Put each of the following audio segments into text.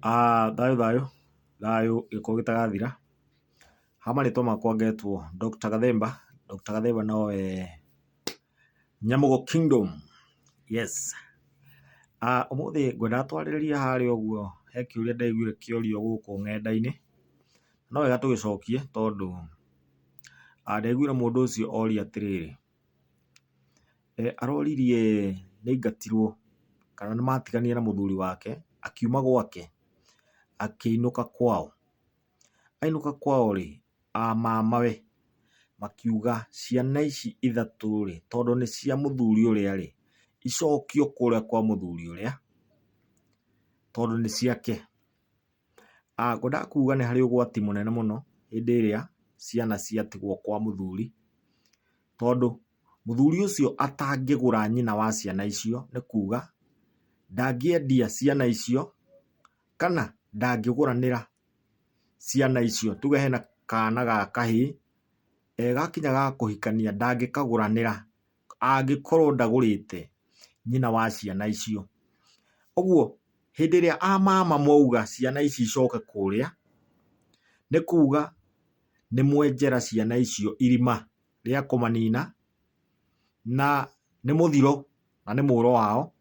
Thayũ thayũ, thayũ gĩkuũ gĩtagathira. Ha marĩtwa makwa ngetwo Dr. Gathemba, Dr. Gathemba nowe Nyamugo Kingdom, yes. Ũmũthĩ ngwendaga twarĩrĩrie harĩa ũguo he kĩũria ndaiguire kĩorio gũkũ ng'enda-inĩ, no wega tũgĩcokie tondũ ndaiguire mũndũ ũcio oria atĩrĩrĩ, aroririe nĩ aingatirwo kana nĩ matiganire na mũthuri wake akiuma gwake akĩinũka kwao. Ainũka kwao rĩ, a mamawe makiuga ciana ici ithatũ rĩ, tondũ nĩ cia mũthuri ũrĩa rĩ, icokio kũrĩa kwa mũthuri ũrĩa tondũ nĩ ciake. Ngwendaga kuga nĩ harĩ ũgwati mũnene mũno hĩndĩ ĩrĩa ciana ciatigwo kwa mũthuri, tondũ mũthuri ũcio atangĩgũra nyina wa ciana icio nĩ kuga ndangĩendia ciana icio kana ndangĩgũranĩra ciana icio. Tuge hena kana ga kahĩĩ, gakinya ga kũhikania ndangĩkagũranĩra angĩkorwo ndagũrĩte nyina wa ciana icio. Ũguo hĩndĩ ĩrĩa a mama mwauga ciana ici icoke kũrĩa, nĩ kuga nĩ mwenjera ciana icio irima rĩa kũmanina, na nĩ mũthiro na nĩ mũro wao.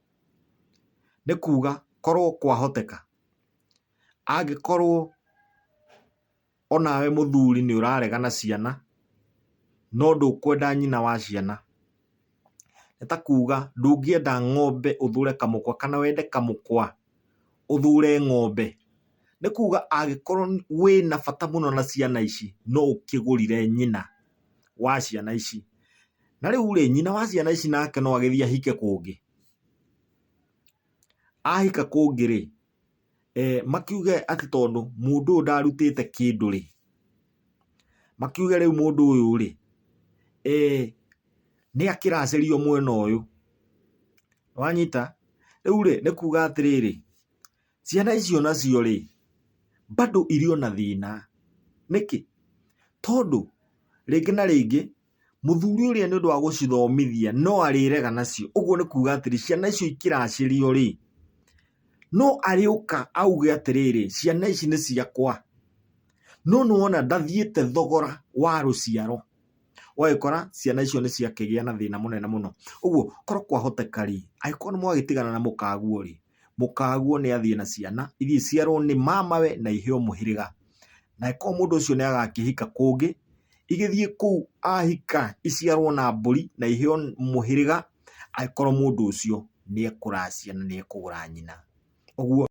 Nĩ kuga korwo kwahoteka, angĩkorwo onawe mũthuri nĩ ũrarega na ciana, no ndũkwenda nyina wa ciana, nĩ ta kuga ndũngĩenda ng'ombe ũthure kamũkwa kana wende kamũkwa ũthure ng'ombe. Nĩ kuga angĩkorwo wĩna bata mũno na ciana ici, no ũkĩgũrire nyina wa ciana ici. Na rĩu rĩ, nyina wa ciana ici nake no agĩthiĩ ahike kũngĩ. Ahika kũngĩ rĩ, makiuge atĩ tondũ mũndũ ũyũ ndarutĩte kĩndũ rĩ, makiuge rĩu mũndũ ũyũ rĩ, nĩ akĩracĩrio mwena ũyũ. Wanyita? Rĩu rĩ, nĩ kuga atĩrĩrĩ, ciana icio nacio rĩ, bado irĩ o na thĩna. Nĩkĩ? Tondũ rĩngĩ na rĩngĩ mũthuri ũrĩa nĩ ũndũ wa gũcithomithia no arĩrega nacio. Ũguo nĩ kuga atĩrĩ, ciana icio ikĩracĩrio rĩ, no arĩũka auge atĩrĩrĩ, ciana ici nĩ ciakwa. No nĩ wona ndathiĩte thogora wa rũciaro. Ũgagĩkora ciana icio nĩ ciakĩgĩa na thĩna mũnene mũno. Ũguo korwo kwahoteka rĩ, angĩkorwo nĩ mwagĩtigana na mũkaguo rĩ, mũkaguo nĩ athiĩ na ciana, ithiĩ iciarwo nĩ mamawe na iheo mũhĩrĩga. Na angĩkorwo mũndũ ũcio nĩ agakĩhika kũngĩ, igĩthiĩ kũu ahika iciarwo na mbũri na iheo mũhĩrĩga, angĩkorwo mũndũ ũcio nĩ ekũracia na nĩ ekũgũra nyina. Ũguo.